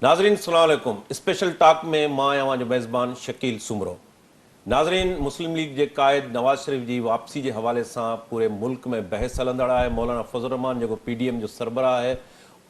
ناظرين السلام عليڪم اسپيشل ٽاڪ ۾ مان آهيان اوهان جو ميزبان شڪيل سومرو. ناظرين مسلم ليگ جي قائد نواز شريف جي واپسي جي حوالي سان پوري ملڪ ۾ بحث هلندڙ آهي مولانا فضل الرحمان جيڪو پي ڊي ايم جو سربراهه آهي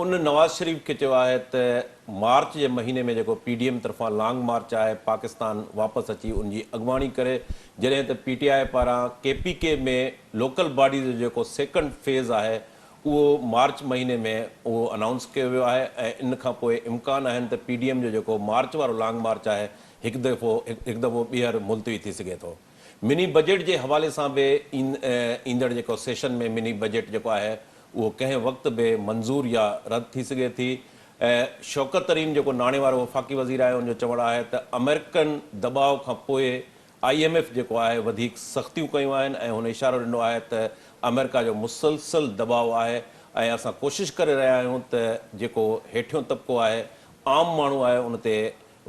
ان نواز شريف کي چيو آهي ته مارچ جي مهيني ۾ جيڪو پي ڊي ايم طرفان لانگ مارچ آهي پاڪستان واپس اچي ان جي اڳواڻي ڪري جڏهن ته پي ٽي آء پاران ڪي پي ڪي ۾ لوڪل باڊيز جو جيڪو سيڪنڊ فيز آهي اهو مارچ مهيني ۾ اهو انائونس ڪيو ويو آهي ۽ ان کان پوء امڪان آهن ته پي ڊي ايم جو جيڪو مارچ وارو لانگ مارچ آهي هڪ دفعو هڪ دفعو ٻيهر ملتوي ٿي سگهي ٿو. مني بجيٽ جي حوالي سان به ايندڙ جيڪو سيشن ۾ مني بجيٽ جيڪو آهي اهو ڪنهن وقت به منظور يا رد ٿي سگهي ٿي. شوڪت ترين جيڪو ناڻي وارو وفاقي وزير آهي ان جو چوڻ آهي ته آمريڪن دٻاء کان پوء I M F جيڪو آهي وڌيڪ سختيون ڪيون آهن ۽ هن اشارو ڏنو آهي ته آمريڪا جو مسلسل دٻاء آهي ۽ اسان ڪوشش ڪري رهيا آهيون ته جيڪو هيٺيون طبقو آهي عام ماڻهو آهي ان تي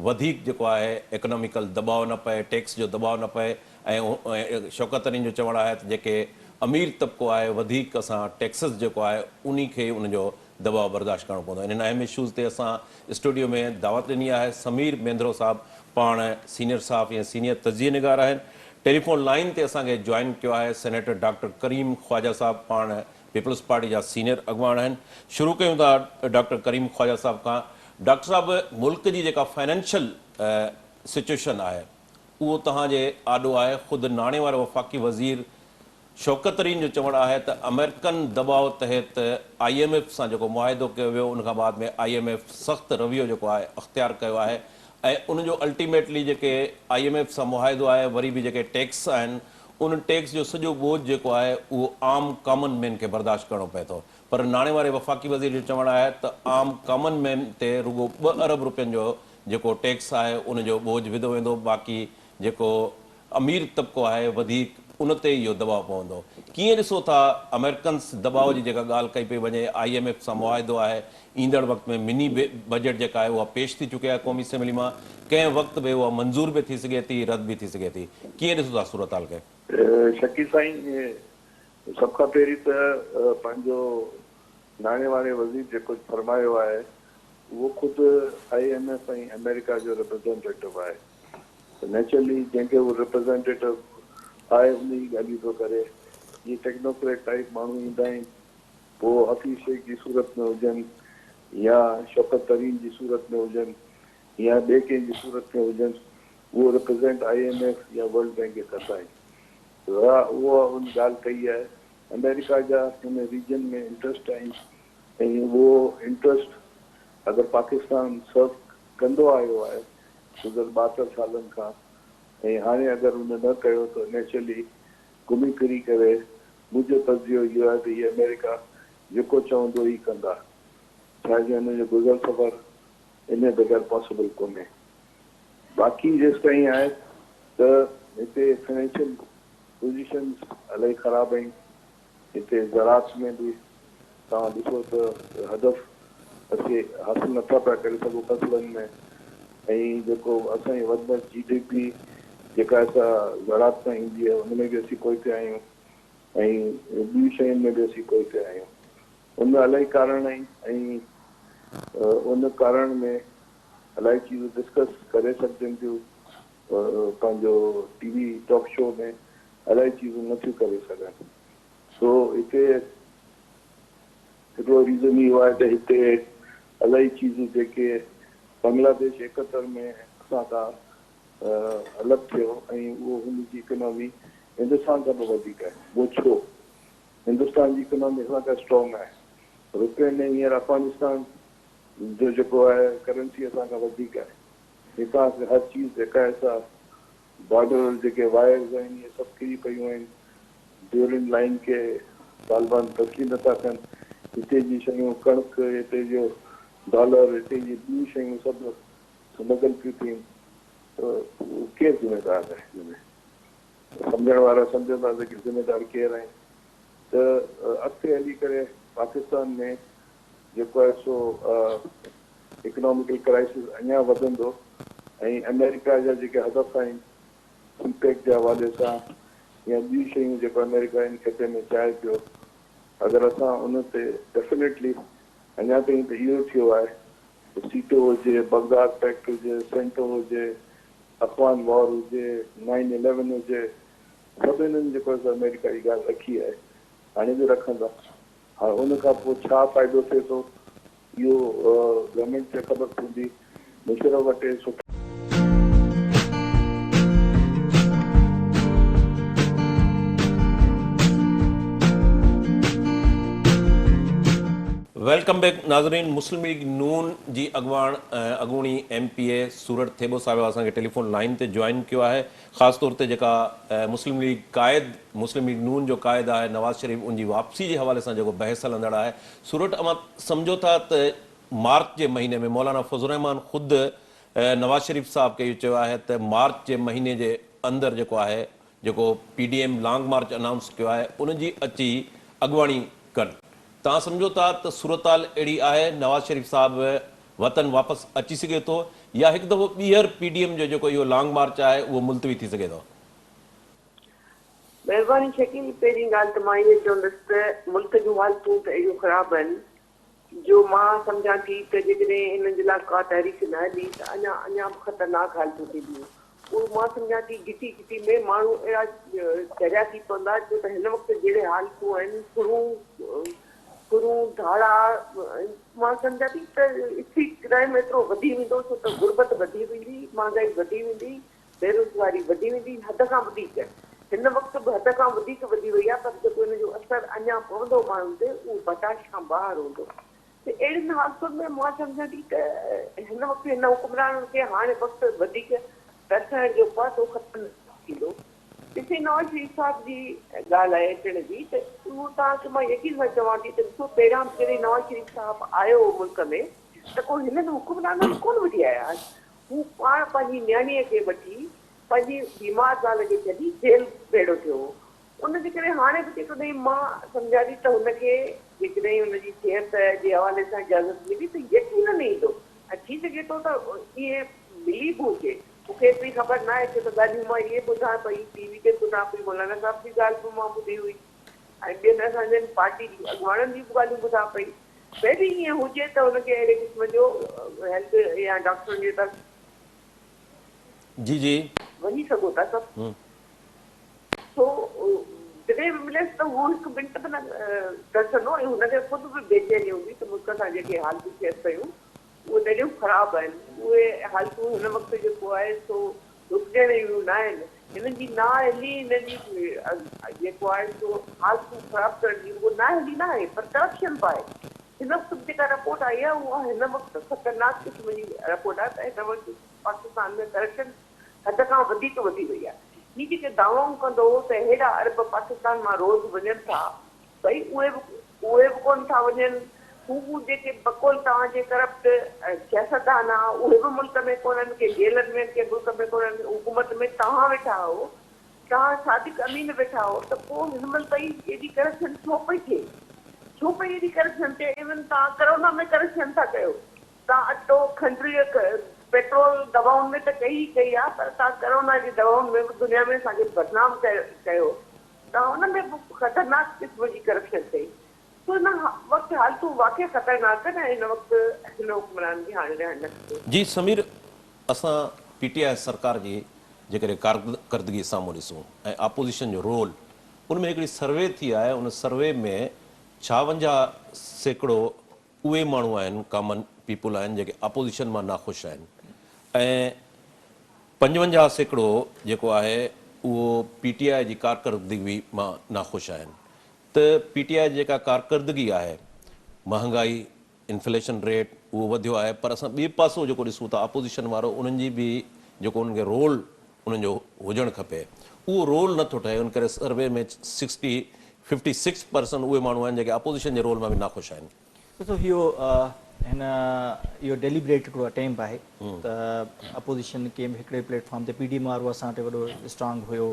وڌيڪ جيڪو آهي اڪناميڪل دٻاء نه پئي ٽيڪس جو دٻاء نه پئي ۽ شوڪت ترين جو چوڻ آهي ته جيڪي امير طبقو آهي وڌيڪ اسان ٽيڪسز جيڪو آهي انهي کي ان جو دٻاء برداشت ڪرڻو پوندو. انهن اهم اشوز تي اسان اسٽوڊيو ۾ دعوت ڏني آهي. سمير مينڌرو صاحب پاڻ سينيئر صحافي ۽ سينيئر تجزيي نگار آهن. ٽيليفون لائين تي اسان کي جوائن ڪيو آهي سينيٽر ڊاڪٽر ڪريم خواجه صاحب پاڻ پيپلز پارٽي جا سينيئر اڳواڻ آهن. شروع ڪيون ٿا ڊاڪٽر ڪريم خواجه صاحب کان. ڊاڪٽر صاحب ملڪ جي جيڪا فنانشل سچوئيشن آهي اهو توهان جي آڏو آهي خود ناڻي واري وفاقي وزير شوڪت ترين جو چوڻ آهي ته آمريڪن دٻاء تحت I M F سان جيڪو معاهدو ڪيو ويو ان کان بعد ۾ I M F سخت رويو جيڪو آهي اختيار ڪيو آهي ۽ ان جو الٽيميٽلي جيڪي I M F سان معاهدو آهي وري به جيڪي ٽيڪس آهن ان ٽيڪس جو سڄو ٻوجهه جيڪو آهي اهو عام ڪامن مين کي برداشت ڪرڻو پئي ٿو پر ناڻي واري وفاقي وزير جو چوڻ آهي ته عام ڪامن مين تي رڳو ٻه ارب روپين جو جيڪو ٽيڪس آهي ان جو ٻوجهه وڌو ويندو باقي جيڪو امير طبقو آهي وڌيڪ ان تي اهو دٻاء پوندو. ڪيئن ڏسو ٿا آمريڪنس دٻاء جي جيڪا ڳالهه ڪئي پئي وڃي I M F سان معاهدو آهي ايندڙ وقت ۾ مني بجيٽ جيڪا آهي اها پيش ٿي چڪي آهي قومي اسيمبلي مان ڪنهن وقت به اها منظور به ٿي سگهي ٿي رد به ٿي سگهي ٿي ڪيئن ڏسو ٿا صورتحال کي؟ شڪيل سائين سڀ کان پهرين ته پنهنجو ناڻي واري وزير جيڪو فرمايو آهي اهو خود I M F ۽ آمريڪا جو ريپريزينٽيٽو آهي ته نيچرلي جنهن کي هو ريپريزينٽيٽو آهي ان جي ڳالهيون ٿو ڪري. جيئن ٽيڪنوڪريٽ ٽائيپ ماڻهو ايندا آهن پوء حفيظ شيخ جي صورت ۾ هجن يا شوڪت ترين جي صورت ۾ هجن يا ٻئي ڪنهن جي صورت ۾ هجن اهو ريپريزينٽ I M F يا ورلڊ بينڪ کي ڪندا آهن. ته اها ان ڳالهه ڪئي آهي. آمريڪا جا هن ريجن ۾ انٽرسٽ آهن ۽ اهو انٽرسٽ اگر پاڪستان سرو ڪندو آيو آهي گذريل 72 سالن کان ۽ هاڻي اگر ان نه ڪيو ته نيچرلي گهمي ڦري ڪري منهنجو تجزيو اهو آهي ته هي آمريڪا جيڪو چوندو ئي ڪندا ڇا جو هن جو گذر سفر انهي بغير پاسيبل ڪونهي باقي جيستائين آهي ته هتي فنانشل پوزيشنز الاهي خراب آهن هتي زراعت ۾ به توهان ڏسو ته هدف اسين حاصل نٿا پيا ڪري سگهون فصلن ۾ ۽ جيڪو اسان جي وڌ ۾ جي ڊي پي جيڪا سا زراعت مان ايندي آهي ان ۾ به اسين پوئتي آهيون ۽ ٻين شين ۾ به اسين پوئتي آهيون ان ۾ الاهي ڪارڻ آهن ۽ ان ڪارڻ ۾ الاهي چيزون ڊسڪس ڪري سگهجن ٿيون پنهنجو ٽي وي ٽاڪ شو ۾ الاهي چيزون نٿيون ڪري سگهن سو هتي هڪڙو ريزن اهو آهي ته هتي الاهي چيزون جيڪي بنگلاديش 71 ۾ اسان کان الڳ ٿيو ۽ اهو هن جي اڪنامي هندستان کان به وڌيڪ آهي اهو ڇو هندستان جي اڪنامي اسان کان اسٽرانگ آهي روپين ۾ هينئر افغانستان جو جيڪو آهي ڪرنسي اسان کان وڌيڪ آهي هتان هر چيز جيڪا آهي سا بارڊر جيڪي وائرز آهن اهي سڀ ڪري پيون آهن، ڊيورنڊ لائين کي طالبان تسليم نٿا ڪن، هتي جي شيون ڪڻڪ، هتي جو ڊالر، هتي جي ٻيون شيون سڀ سمگل پيون ٿين ته ڪير ذميدار آهي هن ۾؟ سمجهڻ وارا سمجهندا ته ذميدار ڪير آهن ته اڳتي هلي ڪري پاڪستان ۾ جيڪو آهي سو اڪناميڪل ڪرائسس اڃا وڌندو ۽ آمريڪا جا جيڪي هدف آهن سي پيڪ جي حوالي سان يا ٻيون شيون جيڪو آمريڪا ان خطي ۾ چاهي پيو اگر اسان ان تي ڊيفنيٽلي اڃا تائين ته اهو ٿيو آهي سيٽو هجي، بغداد پيڪٽ هجي، سينٽو هجي، افغان وار هجي، نائن اليون هجي، سڀ هنن جيڪو آهي سو آمريڪا جي ڳالهه رکي آهي، هاڻي به رکندا. هاڻي ان کان پوء ڇا فائدو ٿئي ٿو اهو گورنمينٽ کي خبر ٿيندي، مشرف وٽ سٺا. Welcome back ناظرين مسلم ليگ نون جي اڳواڻ ۽ اڳوڻي ايم پي اي سورٺ ٿيٻو صاحب اسان کي ٽيليفون لائين تي جوائن ڪيو آهي خاص طور تي جيڪا مسلم ليگ قائد مسلم ليگ نون جو قائد آهي نواز شريف ان جي واپسي جي حوالي سان جيڪو بحث هلندڙ آهي سورٺ اوهان سمجهو ٿا ته مارچ جي مهيني ۾ مولانا فضل الرحمان خود نواز شريف صاحب کي اهو چيو آهي ته مارچ جي مهيني جي اندر جيڪو آهي جيڪو P D M long march announce ڪيو آهي ان جي اچي اڳواڻي ڪن. توهان سمجهو ٿا ته صورتحال اهڙي آهي نواز شريف صاحب وطن واپس اچي سگهي ٿو يا هڪ دفعو ٻيهر پي ڊي ايم جو جيڪو اهو لانگ مارچ آهي اهو ملتوي ٿي سگهي ٿو؟ مهرباني شڪيل پهرين ڳالهه ته مان اهو چوندس ته ملڪ جون حالتون ته اهڙيون خراب آهن جو مان سمجهان ٿي ته جيڪڏهن انهن جي لاء ڪا تحريڪ نه هلي ته اڃا اڃا به خطرناڪ حالتون ٿينديون. اهو مان سمجهان ٿي گهٽي گهٽي ۾ ماڻهو اهڙا چريا ٿي پوندا ڇو ته هن وقت جهڙي حالتون آهن ڦرون ڦرون ڌاڙا مان سمجهان ٿي ته اسٽريٽ ڪرائيم ايترو وڌي ويندو ڇو ته غربت وڌي ويندي مهانگائي وڌي ويندي بيروزگاري وڌي ويندي حد کان وڌيڪ هن وقت به حد کان وڌيڪ وڌي وئي آهي پر جيڪو ان جو اثر اڃا پوندو ماڻهن تي اهو برداشت کان ٻاهر هوندو ته اهڙين حالتن ۾ مان سمجهان ٿي ته هن وقت هن حڪمرانن کي هاڻي وقت وڌيڪ ترسائڻ جو پاسو ختم ٿيندو. جيسين نواز شريف صاحب جي ڳالهه آهي اچڻ جي ته اهو توهان کي مان يقين سان چوان ٿي ته ڏسو پهريان به جڏهن نواز شريف صاحب آيو هو ملڪ ۾ ته ڪو هنن حڪمرانن ڪونه وٺي آيا هو پاڻ پنهنجي نياڻيء کي وٺي پنهنجي بيمار زال کي ڇڏي جيل ڀيڙو ٿيو هو. ان جي ڪري هاڻي به جيڪڏهن مان سمجهان ٿي ته هن کي جيڪڏهن هن جي صحت جي حوالي سان اجازت ملي ته يقينن ايندو ۽ ٿي سگهي ٿو ته ائين ملي به هجي. مون کي ايتري خبر ناهي ڇو ته ڳالهيون مان اهي ٻڌان پئي، ٽي وي تي به ٻڌان پئي، مولانا صاحب جي ڳالهه به مان ٻڌي هئي ۽ ٻين اسان جن پارٽي جي اڳواڻن جون به ڳالهيون ٻڌان پئي. مي بي ائين هجي ته هن کي اهڙي قسم جو هيلٿ يا ڊاڪٽرن جي طرف. جي جي. وڃي سگهو ٿا سڀ. سو جڏهن به مليس ته هو هڪ منٽ به نه ترسندو ۽ هن کي خود به بيچيني هوندي ته ملڪ سان جيڪي حالتون ٿين پيون اهي ڏاڍيون خراب آهن. اهي حالتون هن وقت جيڪو آهي سو رڪجڻ جون ناهن. هنن جي نااهلي هنن جي جيڪو آهي سو حالتون خراب ڪرڻ جي رڳو نااهلي ناهي پر ڪرپشن به آهي. هن وقت به جيڪا رپورٽ آئي آهي اها هن وقت خطرناڪ قسم جي رپورٽ آهي ته هن وقت پاڪستان ۾ ڪرپشن حد کان وڌيڪ وڌي وئي آهي. هي جيڪي دعوائون ڪندو هو ته هيڏا ارب پاڪستان مان روز وڃن ٿا ڀئي اهي به اهي به ڪونه ٿا وڃن، هو هو جيڪي بقول توهان جي ڪرپٽ سياستدان ها اهي به ملڪ ۾ ڪونهن، ڪي جيلن ۾ آهن ڪي ملڪ ۾ ڪونهن، حڪومت ۾ توهان ويٺا آهو، توهان صادق امين ويٺا آهو ته پوء هن مهل تائين ايڏي ڪرپشن ڇو پئي ٿئي؟ ڇو پئي ايڏي ڪرپشن ٿئي؟ ايون توهان ڪرونا ۾ ڪرپشن ٿا ڪيو، توهان اٽو، کنڊ، پيٽرول، دوائن ۾ ته ڪئي ئي ڪئي آهي پر توهان ڪرونا جي دوائن ۾ به دنيا ۾ اسان کي بدنام ڪيو. ته ان ۾ به خطرناڪ قسم جي ڪرپشن ٿئي سو هن وقت حالتون واقعي خطرناڪ آهن ۽ هن وقت هن حڪمران کي هاڻي رهڻ نه کپي. جي سمير اسان پي ٽي آء سرڪار جي جيڪڏهن ڪارڪردگي سامهون ڏسون ۽ آپوزيشن جو رول ان ۾ هڪڙي سروي ٿي آهي ان سروي ۾ 56% اهي ماڻهو آهن ڪامن پيپل آهن جيڪي اپوزيشن مان ناخوش آهن ۽ 55% جيڪو آهي اهو پي ٽي آء جي ڪارڪردگي مان ناخوش آهن ته پي ٽي آء جي جيڪا ڪارڪردگي آهي مهانگائي انفليشن ريٽ اهو وڌيو آهي پر اسان ٻئي پاسو جيڪو ڏسون ٿا اپوزيشن وارو انهن جي به جيڪو انهن کي رول انهن جو هجڻ کپي اهو رول نه ٿو ٺهي ان ڪري سروي ۾ سڪسٽي 56 پرسنٽ اهي ماڻهو آهن جيڪي اپوزيشن جي رول مان به ناخوش آهن. ڏسو اهو هن اهو ڊيليبريٽ هڪڙو اٽيمپ آهي ته اپوزيشن ڪنهن به هڪڙي پليٽ فارم تي پي ڊي ايم وارو اسان وٽ وڏو اسٽرانگ هيو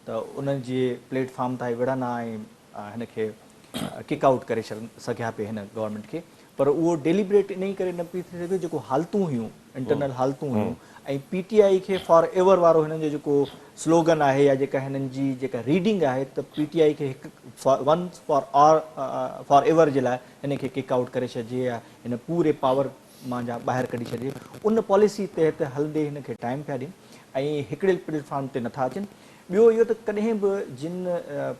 ته انهن جي پليٽ فارم تان هي وڙهن ها ۽ هن کي ڪڪ آئوٽ ڪري سگهيا پئي هن گورنمينٽ کي پر اهو ڊيليبريٽ انهي ڪري نه پئي ٿي سگهيو جيڪو حالتون هيون انٽرنل حالتون هيون ۽ پي ٽي آء کي فار ايور وارو هنن جو جيڪو سلوگن آهي يا جيڪا هنن جي جيڪا ريڊنگ آهي ته پي ٽي آء کي هڪ once for or forever جي لاء هن کي ڪڪ آئوٽ ڪري ڇڏجي يا هن پوري پاور. مان ٻاهر ڪڍي ڇڏجي ان پاليسي تحت هلندي هن کي ٽائيم پيا ڏين ۽ هڪڙي پليٽ فارم تي نٿا اچن. ٻيو اهو ته ڪڏهن به جن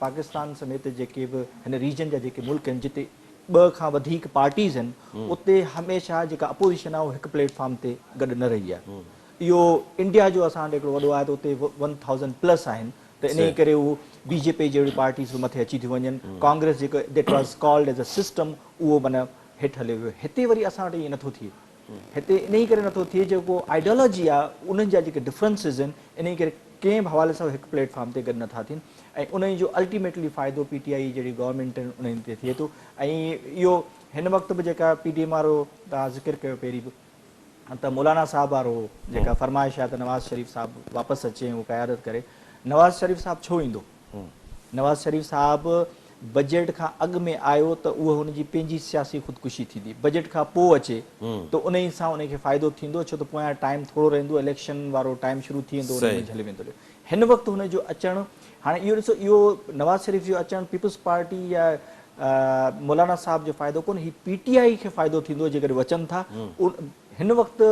پاڪستان سميت جيڪي به هن ريجن جا جيڪي ملڪ آهن جتي ٻه کان وڌيڪ پارٽيز آهن اتي هميشه جيڪا اپوزيشن آهي اهو هڪ پليٽ فارم تي گڏ نه رهي آهي. اهو انڊيا جو اسان وٽ هڪڙو وڏو آهي ته اتي ون ٿائوزنڊ پلس آهن ته انهي ڪري اهو بي جي پي جهڙيون پارٽيز به مٿي اچي ٿيون وڃن ڪانگريس جيڪو that was called as a system اهو معنيٰ هيٺ هليو ويو هتي وري اسان وٽ ائين نٿو ٿئي. هتي انهي ڪري نٿو ٿئي جيڪو آئيڊيالوجي آ انهن جا جيڪي ڊفرنسز آهن انهي ڪري ڪنهن به حوالي سان هڪ پليٽ فارم تي گڏ نٿا ٿين ۽ انهي جو الٽيميٽلي فائدو پي ٽي آئي جهڙي گورنمينٽ انهن تي ٿئي ٿو ۽ اهو هن وقت به جيڪا پي ڊي ايم وارو توهان ذڪر ڪيو پهرين به ته مولانا صاحب وارو جيڪا فرمائش آ ته نواز شريف صاحب واپس اچي ۽ هو قيادت ڪري نواز شريف صاحب ڇو ايندو؟ نواز شريف صاحب بجيٽ کان اڳ ۾ آيو ته اهو هن جي پنهنجي سياسي خودڪشي ٿيندي، بجيٽ کان پوء اچي ته انهي سان انهي کي فائدو ٿيندو ڇو ته پويان ٽائيم ٿورو رهندو اليڪشن وارو ٽائيم شروع ٿي ويندو انهي منجهه هلي ويندو هن وقت هن جو اچڻ هاڻي اهو ڏسو اهو نواز شريف جو اچڻ پيپلز پارٽي يا مولانا صاحب جو فائدو ڪونه هي پي ٽي آئي کي فائدو ٿيندو جيڪڏهن اچن ٿا هن وقت